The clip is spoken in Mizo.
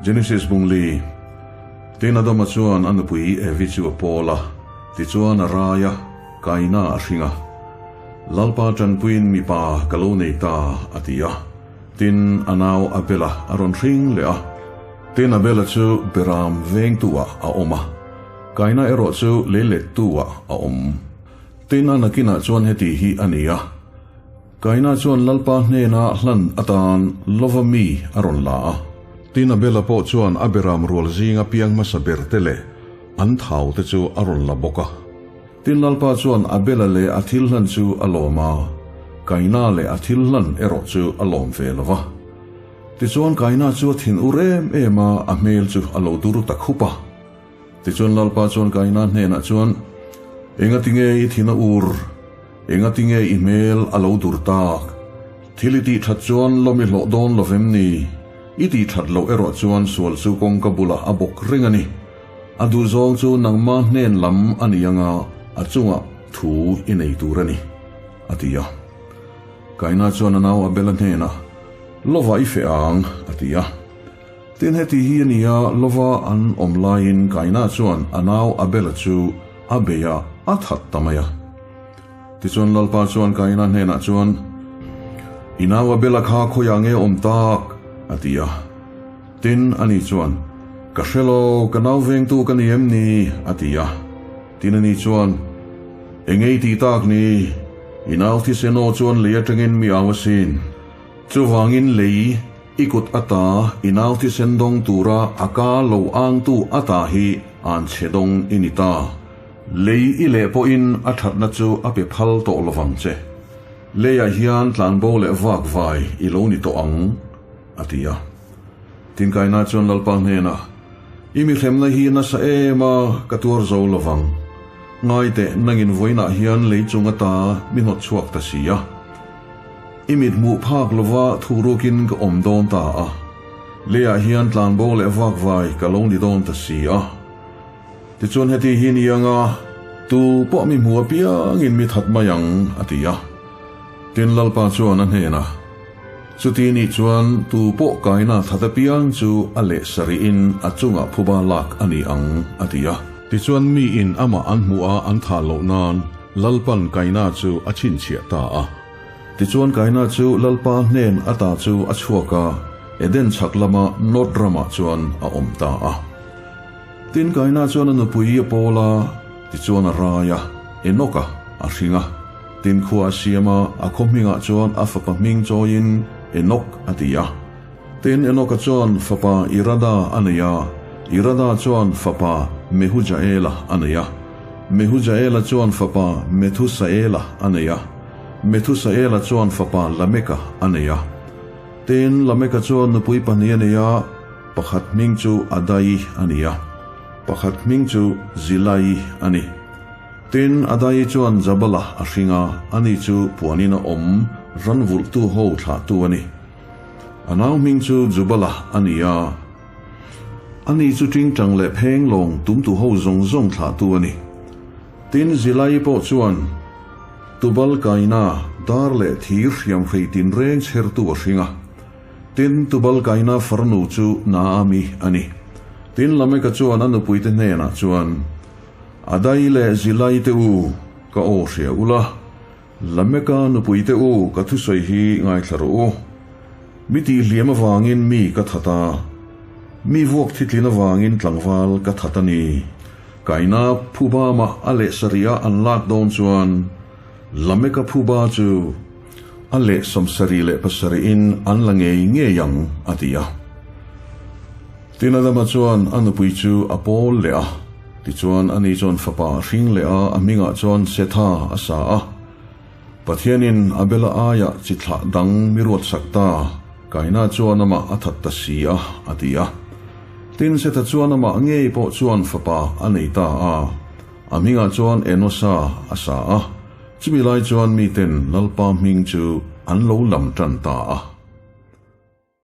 Genesis bung li, Tin Adama chuan a nupui Evi chu a pawl a, tichuan a rai a, Kaina a hring a. Lalpa tanpuiin mipa ka lo nei ta, a ti a. Tin, a nau Abela a rawn hring leh a. Tin, Abela chu Beram vengtu-ah a awm a, Kaina erawh chu leilettu-ah a awm. Tin, a nakinah chuan heti hi a ni a, Kaina chuan Lalpa hnena hlan atan lova mi a rawn la a. Tin, Abela pawh chuan a beram rual zinga piang hmasa ber te leh an thau te chu a rawn la bawk a. Tin, Lalpa chuan Abela leh a thil hlan chu a lawm a, Kaina leh a thil hlan erawh chu a lawm ve lo va. Tichuan, Kaina chu a thin ur em em a, a hmel chu a lo dur ta khup a. Tichuan Lalpa chuan Kaina hnenah chuan, Engatinge i thin a ur? Engatinge i hmel a lo dur tak? Thil i tih that chuan lawm i hlawh dawn lo vem ni? I tih that loh erawh chuan sual chu kawngka bulah a bawk reng a ni. A duhzawng chu nangma hnen lam a ni anga a chungah thu i nei tur a ni, a ti a. Kaina chuan a nau Abela hnenah, Lovah i feh ang, a ti a. Tin, heti hi a ni a, lova an awm laiin Kaina chuan a nau Abela chu a bei a, a that ta mai a. Tichuan Lalpa chuan Kaina hnenah chuan, I nau Abela kha khawiah nge awm tak? a ti a. Tin, ani chuan, Ka hre lo, ka nau vengtu ka ni em ni? a ti a. Tin, ani chuan, Engei tih tak ni? I nau thisen aw chuan lei atangin mi au asin. Chuvangin lei I kut ata i nau thisen dawng tura a ka lo angtu ata hi an chhe dawng i ni ta. Lei i leh pawhin a thatna chu a pe phal tawh lovang che. Leiah hian tlanbo leh vak vai i lo ni tawh ang, a ti a. Tinkaina chuan Lalpa hnenah, I mi hremna hi nasa em a, ka tuar zo lovang. Ngai teh, nangin vawiinah hian lei chung ata mi hnawt chhuak ta si a. I mit hmuh phak lova thurukin ka awm dawn ta a, leiah hian tlanbo leh vakvai ka lo ni dawn ta si a. Tichuan heti hi ni anga tu pawh mi hmu apiangin mi that mai ang, a ti a. Tin Lalpa chuan a hnenah, Chuti nih chuan tu pawh kaina that apiang chu a leh sarihin a chungah phuba lak a ni ang, a ti a. Tichuan miin amah an hmuh a an thah loh nan Lalpan kaina chu a chhinchhiah ta a. Tichuan Kaina chu Lalpa hnen ata chu a chhuak a, Eden chhak lama Nod ramah chuan a awm ta a. Tin, Kaina chuan a nupui a pawl a, tichuan a rai a, Enoka a hring a. Tin, khua a siam a, a khaw hmingah chuan a fapa hming chawiin Enok a ti a. Tin, Enoka chuan fapa Irada a nei a, Irada chuan fapa Mehujaela a nei a, Mehujaela chuan fapa Methusaela a nei a. Methusaela chuan fapa Lameka a nei a. Tin, Lameka chuan nupui pahnih a nei a, pakhat hming chu Adai a ni a, pakhat hming chu Zilai a ni. Tin, Adai chuan Jabala a hring a, ani chu puanin a awm ranvulhtu ho thlahtu a ni. A nau hming chu Jubala a ni a, ani chu tingtang leh pheng lawng tumtu ho zawng zawng thlahtu a ni. Tin, Zilai pawh chuan Tubal Kaina dar leh thir hriam hrei tinreng chhertu a hring a. Tin, Tubal Kaina farnu chu Naami a ni. Tin, Lameka chuan a nupuite hnenah chuan, Adai leh Zilai te u, ka aw hria ula, Lameka nupuite u, ka thusawi hi ngaithla rawh u. Mi tihhliam avangin mi ka that a, mi vuak thitlin avangin tlangval ka that a ni. Kaina phuba mah a leh sarih a an lak dawn chuan Lameka phuba chu a leh 77 in an la ngei ngei ang, a ti a. Tin Adama chuan a nupui chu a pawl leh a, tichuan ani chuan fapa a hring leh a, a hmingah chuan Setha a sa a. Pathianin Abela aiah chi thlah dang mi ruatsak ta, Kaina chuan amah a that ta si a, a ti a. Tin, Setha chuan amah ngei pawh chuan fapa a nei ta a, a hmingah chuan Enosa a sa a, chumi lai chuan miten Lalpa hming chu an lo lam tan ta a.